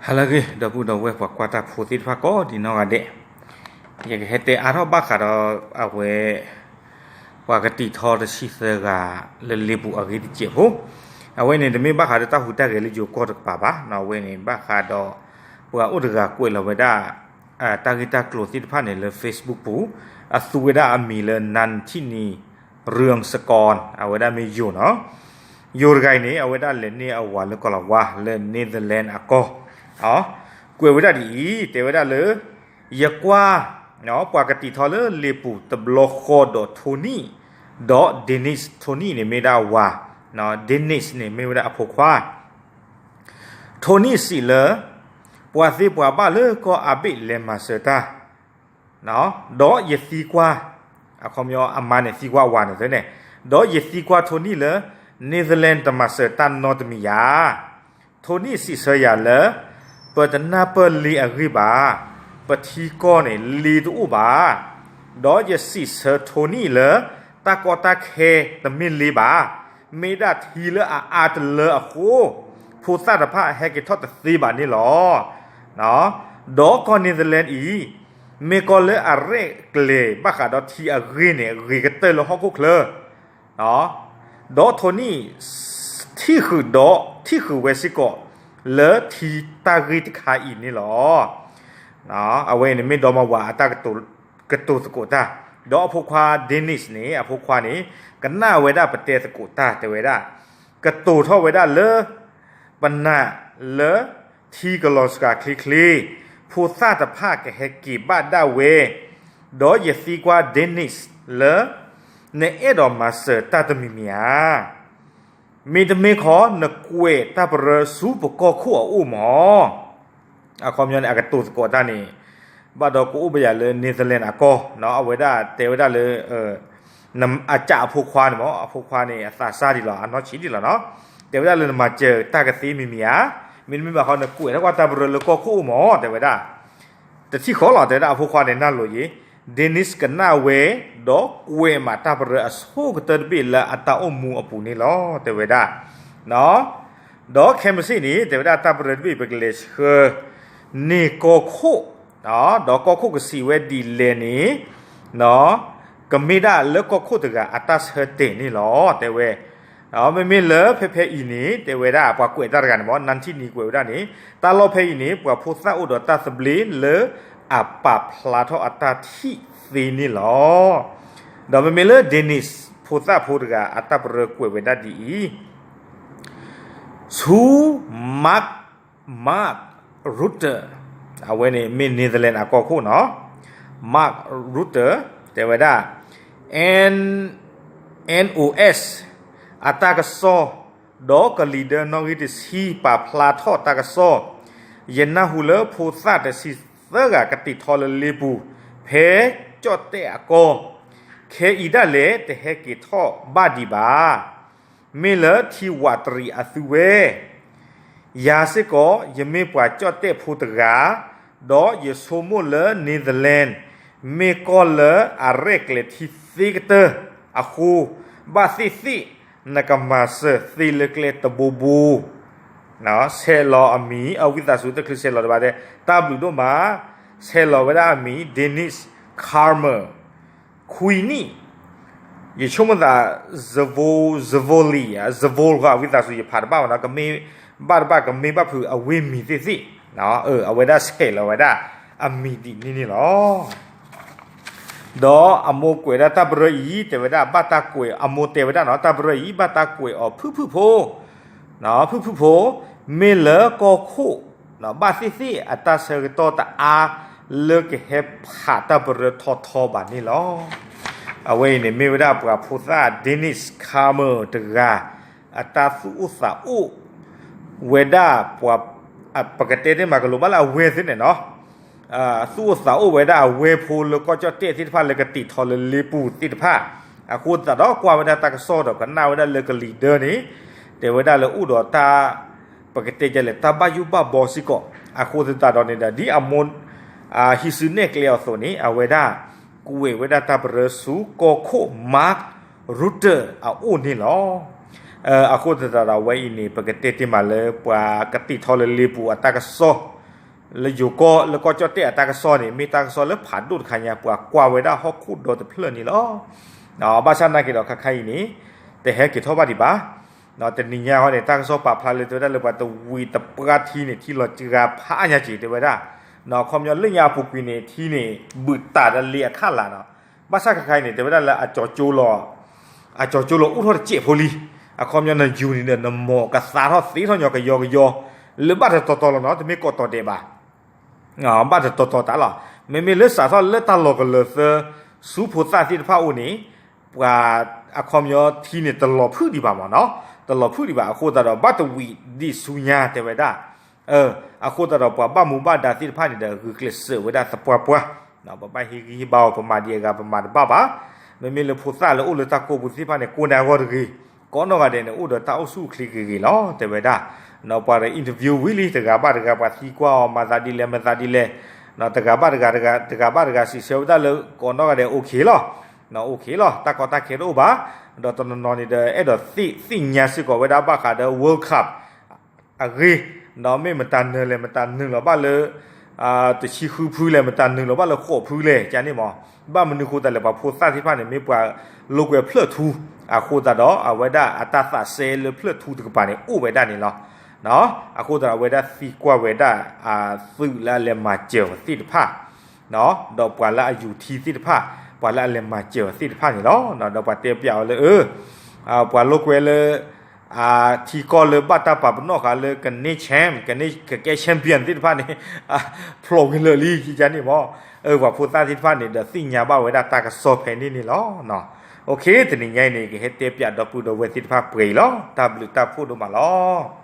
ဟါလၢအဂ့ၤ ဒီပုၢ်ဒီဝဲၢ်ပှၤကွၢ်တၢ်ဖိသ့ၣ်တဖၣ်ကိးဒံးနီၢ်ဂၤဒဲး, ယကဟဲတဲအါထီၣ်ဘၣ်ဃးဒီးအဝဲ ပှၤကတံာ်ထီတဆံသၢဂၤလၢလ့ပူၤအဂ့ၢ်တစဲးဖိ, အဝဲန့ၣ်တမ့ၢ်ဘၣ်ဃးဒီးတၢ်ဟူးတၢ်ဂဲၤလၢယိၤကီၢ်တကပၤဘၣ်, အဝဲန့ၣ်ဘၣ်ဃးဒီး ပှၤအိၣ်တဂၤကွဲးလီၤဝဲဒၣ် တၢ်ဂ့ၢ်တၢ်ကျိၤသ့ၣ်တဖၣ်န့ၣ်လၢ Facebook ပူၤ, အသူဝဲဒၣ်အမံၤလၢ နၢ်ထံၣ်နံၤ ရၢၣ်စကီၣ်, အဝဲဒၣ်မ့ၢ်ယိၤနီၤ, ယိၤတဂၤအံၤန့ၣ် အဝဲဒၣ်လဲၤန့ၢ်အဝၤလၢကီၢ်လၤဝါလၢ Netherlands အကီၢ်, ကွဲးဝဲဒၣ်ဒ်အံၤ တဲဝဲဒၣ်လၢ ယကွၢ် ပှၤကတံာ်ထီလၢလ့ပူၤတဘျီဃီဒီးထိနံၣ်, ဒီး Dennis ထိနံၣ်န့ၣ် မ့ၢ်ဒၣ်အဝၤ, Dennis န့ၣ်မ့ၢ်ဝဲဒၣ်အဖိခွါ ထိနံၣ်စံးလၢ ပှၤသ့ပှၤဘၣ်လၢကီၢ်အါဘ့ၣ်လဲၤမၤစၢၤတၢ်, ဒီးယသံကွၢ်, အခီပညီအမါန့ၣ်သံကွၢ်အဝၤန့ၣ်သ့န့ၣ်, ဒီးယသံကွၢ်ထိနံၣ်လၢ Netherlands တမၤစၢၤတၢ်နီတမံၤယၤ, ထိနံၣ်စံးဆၢယၤလၢ ပတနၢ်ပၢၢ်လ့အဂ့ၢ်ဘၣ်, ပထံကီၢ်န့ၣ်လ့တအိၣ်ဘၣ်, ဒီးယစံးဆၢထိနံၣ်လၢ တၢ်ကီတၢ်ခဲတမ့ၢ်လ့ဘၣ်, မ့ၢ်ဒၣ်ထံလၢအအါတလၢအဃိ, ဖိသၣ်တဖၣ်ဟဲက့ၤထီၣ်တသ့ဘၣ်န့ၣ်လီၤ. ဒီးကီၢ် Netherlands အံၤ, မ့ၢ်ကီၢ်လၢအရဲၣ်ကျဲၤဘၣ်ဃးဒီးထံအဂ့ၢ်န့ၣ် ဂ့ၤကတၢၢ်လၢဟီၣ်ခိၣ်ချၢ, ဒီးထိနံၣ် ထံၣ်ဃုာ်ဒီးထံၣ်ဃုာ်ဝဲစ့ၢ်ကီး လၢထံတၢ်ဂ့ၢ်တခါအံၤန့ၣ်လီၤ. အဝဲန့ၣ်မ့ၢ်ဒီမါဝၤအတၢ်ကတိၤသကိးတၢ်, ဒီးအဖိခွါ Dennis န့ၣ် အဖိခွါန့ၣ် ကနၣ်ဝဲဒၣ်ပတဲသကိးတၢ် တဲဝဲဒၣ်, ကတိၤထီၣ်ဝဲဒၣ်လၢ ပနာ်လၢထံကလီၤစှၤချ့ချ့, ဖိသၣ်တဖၣ်ကဟဲက့ၤဘၣ်ဒၣ်ဝဲ, ဒီးယသံကွၢ် Dennis လၢ နအဲၣ်ဒိးမၤစၢၤတၢ်တမံၤမံၤဧါ, မ့တမ့ၢ်ခီ နကွဲးတၢ်ပရၢဆူပကီၢ်ခိၣ်အအိၣ်မး, အခီပညီန့ၣ် အကတိၤသကိးတၢ်န့ၣ်, ဘၣ်ဒီးကအိၣ်ဘၣ်ယၤလၢ Netherlands အကီၢ်, အဝဲဒၣ်တဲဝဲဒၣ်လၢ အကးအဖိခွါန့ၣ်မး, အဖိခွါန့ၣ် အသးစၢ်ဒံးလီၤ, အနီၢ်ဆံးဒံးလီၤနီၤ, တဲဝဲဒၣ်လၢနမၤစၢၤတၢ်ကသ့မံၤမံၤဧါ, မ့တမ့ၢ်ဘၣ်ခီ နကွဲးထီၣ်ကွၢ်တၢ်ပရၢလၢကီၢ်ခိၣ်အိၣ်မး တဲဝဲဒၣ်, တထံၣ်ဃီလီၤ တဲဝဲဒၣ်အဖိခွါန့ၣ် နၢ်လိၤယ့ၤ, Dennis ကနၣ်ဝဲ, ဒီးကွဲးမးတၢ်ပရၢအဆိကတၢၢ်တဘ့ၣ်လၢအတၢ်အိၣ်မူအပူၤန့ၣ်လီၤ တဲဝဲဒၣ် ဒီးခဲမုၢ်ဆ့ၣ်န့ၣ် တဲဝဲဒၣ်တၢ်ပရၢတဘ့ၣ် ပကလဲၤဆှၢန့ၢ်ကီၢ်ခိၣ်, ဒီးကီၢ်ခိၣ်ကစံးဝဲဒ်လဲၣ်န့ၣ်, ကမ့ၢ်ဒၣ်လၢကီၢ်ခိၣ်တဂၤအတၢ်ဆၢတဲာ်န့ၣ်လီၤ တဲဝဲ, မ့မ့ၢ်လၢဖဲဖဲအံၤန့ၣ် တဲဝဲဒၣ်ပှၤကွဲးတၢ်တဂၤန့ၣ်မး နၢ်ထံၣ်နံၤကွဲးဝဲဒၣ်န့ၣ် တၢ်လီၢ်ဖဲအံၤန့ၣ် ပှၤဖိသၣ်အိၣ်ဒီးတၢ်သဘျ့လၢအပာ်ဖျါထီၣ်အတၢ်ထံၣ်သ့န့ၣ်လီၤ. ဒီးမ့မ့ၢ်လၢ Dennis ဖိသၣ်ဖိတဂၤအတၢ်ပရၢကွဲးဝဲဒၣ်ဒ်အံၤ, ဆူ Mark, Mark Rutte, အဝဲန့ၣ်မ့ၢ် Netherlands အကီၢ်ခိၣ်နီၤ, Mark Rutte တဲဝဲဒၣ် N, NOS အတၢ်ကစီၣ်, ဒီးကလံၤဒၢနီၣ်ဂံၢ်တဆံပာ်ဖျါထီၣ်တၢ်ကစီၣ်, ယနၢ်ဟူလၢဖိသၣ်တဆံသၢဂၤကတံာ်ထီလၢလ့ပူၤ ဖဲကၠီၣ်တဲၣ်အကီၢ်, ခဲအံၤဒၣ်လဲာ်တဟဲက့ၤထီၣ်ဘၣ်ဒံးဘၣ် မ့ၢ်လၢထံဝးတရံးအသုဝဲ, ယၤစ့ၢ်ကီး ယမ့ၢ်ပှၤကၠီၣ်တဲၣ်ဖိတဂၤ, ဒီးယဆိကမိၣ်လၢ Netherlands မ့ၢ်ကီၢ်လၢအရဲၣ်ကျဲၤထံသ့ကတၢၢ်အဃိ, ဘၣ်သ့ၣ်သ့ၣ် နကမၤစၢၤသ့လၢကျဲတဘိဘိ ဆဲးလီၤအမံၤ အဝံသးစူၤတချုးဆဲးလီၤတဘၣ်တဲ တၢ်ဘျုးဒိၣ်မး, ဆဲးလီၤဝဲဒၣ်အမံၤ Dennis Kramer, ခွံနံၣ်, ယဆိကမိၣ်သး Svol, Svoli, Svol ဃီ အဝံသးစူၤယဖးတဘၣ်ဘၣ်နီၤ, ကမ့ၢ်ဘၣ်တဘၣ် ကမ့ၢ်ဘၣ်ဖုးအဝ့ၢ်မံၤသ့ၣ်သ့ၣ်, အဝဲဒၣ်ဆဲးလီၤဝဲဒၣ်အမံၤဒ်န့ၣ်န့ၣ်လီၤ. ဒီးအမိၢ်ကွဲးဒၣ်တၢ်ပရၢအံၤ တဲဝဲဒၣ်ဘၣ်တၢ်ကွဲး, အမိၢ်တဲဝဲဒၣ်နီၤ တၢ်ပရၢအံၤ ဘၣ်တၢ်ကွဲးအီၤဖုၣ်ဖုၣ်ဖိ, ဖုၣ်ဖုၣ်ဖိ, မ့ၢ်လၢကီၢ်ခိၣ် ဘၣ်သ့ၣ်သ့ၣ်အတၢ်ဆၢကတီၢ်တအါ လၢကဟဲဖးတၢ်ပရၢထီထီဘၣ်န့ၣ်လီၤ. အဝဲအံၤန့ၣ်မ့ၢ်ဝဲဒၣ်ပှၤဖိသၣ် Dennis Kramer တဂၤ အတၢ်သူၣ်အိၣ်သးအိၣ်ဝဲဒၣ်ပှၤ, ပကတဲတ့ၢ်မးကလိၤဘၣ်လၢအဝဲၢ်သ့ၣ်န့ၣ်နီၤ, သူၣ်အိၣ်သးအိၣ်ဝဲဒၣ်အဝဲၢ်ဖိလၢကီၢ်ကၠီၣ်တဲၣ်သ့ၣ်တဖၣ်လၢကတံာ်ထီလၢလ့ပူၤသ့ၣ်တဖၣ်, အဃိသတးဒီးကွၢ်ဝဲဒၣ်တၢ်ကစီၣ်ဒီး ကနၣ်ဝဲဒၣ်လၢကလံၤဒၢန့ၣ် တဲဝဲဒၣ်လၢအိၣ်ဒီးတၢ်, ပကတဲဒ်လဲၣ် တၢ်ဘၣ်ယိၣ်ဘၣ်ဘီစ့ၢ်ကီး, အဃိသတးဒီးန့ၣ်ဒီး ဒ်အမိၢ်ဟံးစုနဲၣ်ကျဲအီၤအသိးန့ၣ် အဝဲဒၣ်ကွဲးဝဲဒၣ်တၢ်ပရၢဆူကီၢ်ခိၣ် Mark Rutte အအိၣ်န့ၣ်လီၤ. အဃိသတးဒီးအဝဲအံၤန့ၣ် ပကတဲတ့ၢ်မးလၢပှၤကတံာ်ထီလၢလ့ပူၤအတၢ်ကစီၣ် လၢယိၤကီၢ် လၢကီၢ်ကၠီၣ်တဲၣ်အတၢ်ကစီၣ်န့ၣ် မ့ၢ်တၢ်ကစီၣ်လၢဖးဒိၣ်တခါညါ ပှၤကွၢ်ဝဲဒၣ်ဟီၣ်ခိၣ်ဒီတဖျၢၣ်န့ၣ်လီၤ. ဘၣ်ဆၣ်နာ်က့ဒီးခါခါအံၤန့ၣ် တဟဲက့ၤထီၣ်ဘၣ်ဒံးဘၣ်. တနံၤညါဟီန့ၣ် တၢ်ကစီၣ်ပာ်ဖျါလၢတဲဝဲဒၣ်လၢပှၤတဝံၤတပှၢ်ထံန့ၣ် ထံလီၤစှၤဖးအါညါက့ၤတဲဝဲဒၣ်, အခီပညီလၢညါအပူၤကွံာ်န့ၣ် ထံန့ၣ် ဘုၣ်တၢ်ဒီးလ့အခးလၢ်နီၤ. ဘၣ်ဆၣ်ခါခါအံၤန့ၣ် တဲဝဲဒၣ်လၢအကၠီၤကၠိလီၤ အကၠီၤကၠိလီၤအိၣ်ထီၣ်တစဲးဖိလံ. အခီပညီနယူၤန့ၣ်ဒီး နမီၢ်ကသါထီၣ်သ့ထီၣ်ညီကယီကယီ လၢဘၣ်တတီၤတီၤလီၤနီၤ တမ့ၢ်ကိးတီၤဒဲးဘၣ်. ဘၣ်တတီၤတီၤတၢ်လီၤ. မ့မ့ၢ်လၢစးထီၣ်လၢတၢ်လီၤကလၢၤသၢ ဆူဖိသၣ်သ့ၣ်တဖၣ်အိၣ်န့ၣ် ပှၤအခီပညီထံန့ၣ် တလီၤဖုၣ်ဒံးဘၣ်မးနီၤ, တလီၤဖုၣ်ဒံးဘၣ်. အဃိသတးဒီး ဘၣ်တဝံၤဒံးဆူညါတဲဝဲဒၣ် အဃိသတးဒီး ပှၤဘၣ်မူဘၣ်ဒါသ့ၣ်တဖၣ်န့ၣ်ဒီး ဂုာ်ကျဲးစၢးဝဲဒၣ်သပှၢ်ပှၢ်, ပဘၣ်ဟ့ၣ်ဂံၢ်ဟ့ၣ်ဘါအီၤ ပမၤဒံးအဂၤ ပမၤတဘၣ်ဘၣ်. မ့မ့ၢ်လၢဖိသၣ်လၢအိၣ်လၢတၢ်ကိးပူၤသ့ၣ်တဖၣ်န့ၣ် ကိးန့ၢ်အဂီၢ်တဂ့ၤ, ကိးနီၢ်ဂၤဒဲးန့ၣ် အိၣ်ဒီးတၢ်အိၣ်ဆူၣ်အိၣ်ချ့ဂ့ၤဂ့ၤလီၤ တဲဝဲဒၣ်. ပှၤဒီး interview ဝံၤလံ တဂၤဘၣ်တဂၤ ပှၤသံကွၢ်အီၤ မၤသးဒ်လဲၣ် မၤသးဒ်လဲၣ်, တဂၤဘၣ်တဂၤ တဂၤဘၣ်တဂၤစံးဆၢဝဲဒၣ်လၢ ကိးနီၢ်ဂၤဒဲး okay လီၤ. okay လီၤ တၢ်ကီတၢ်ခဲတအိၣ်ဘၣ်. ဒီးတနီၤနီၤန့ၣ်ဒီး အဲၣ်ဒိးသ့ၣ်ညါစ့ၢ်ကီးဝဲဒၣ်ဘၣ်ဃးဒီး World Cup အဂ့ၢ်, ဒီးမ့ၢ်မတၤနၢၤလဲၣ် မတၤနုာ်လီၤဘၣ်လၢ တဆံဃုဖုလဲၣ် မတၤနုာ်လီၤဘၣ်လၢဃိးဖုလဲၣ် ကန့ၣ်မး. ဘၣ်မနုၤအဃိသတးလဲၣ် ပှၤဖိသၣ်သ့ၣ်တဖၣ်န့ၣ် မ့ၢ်ပှၤလိာ်ကွဲဖျၢၣ်ထူ အဃိသတးဒီး အဝဲဒၣ်အတၢ်သးစဲလၢဖျၢၣ်ထူတကပၤန့ၣ် အိၣ်ဝဲဒၣ်န့ၣ်လီၤ. အဃိသတးဒီး အဝဲဒၣ်သံကွၢ်ဝဲဒၣ် သုးလၢအလဲၤမၤစၢၤအီၤသ့ၣ်တဖၣ် ဒီးပှၤလၢအယူၤထံသ့ၣ်တဖၣ် ပှၤလၢအလဲၤမၤစၢၤအီၤသ့ၣ်တဖၣ်န့ၣ်လီၤ. ဒီးပှၤတဲပျးအီၤလၢ ပှၤလိာ်ကွဲလၢ ထံကီၢ်လၢဘၣ်တၢ်ပာ်ပနီၣ်ဃာ်လၢကန့ၢ် champ ကကဲ champion သ့ၣ်တဖၣ်န့ၣ် ဖျိးဝံၤလၢာ်လံ ကန့ၣ်မး. ပှၤဖိသၣ်သ့ၣ်တဖၣ်န့ၣ်ဒီး သ့ၣ်ညါဘၣ်ဝဲဒၣ်တၢ်ကစီၣ်ဖဲန့ၣ်န့ၣ်လီၤ. okay တနံၤညါအံၤန့ၣ် ကဟဲတဲပျးဒီပုၢ်ဒီဝဲၢ်သ့ၣ်တဖၣ်ပှဲၤအံၤလီၤ. တၢ်ဘျုးတၢ်ဖှိၣ်ဒိၣ်မးလီၤ.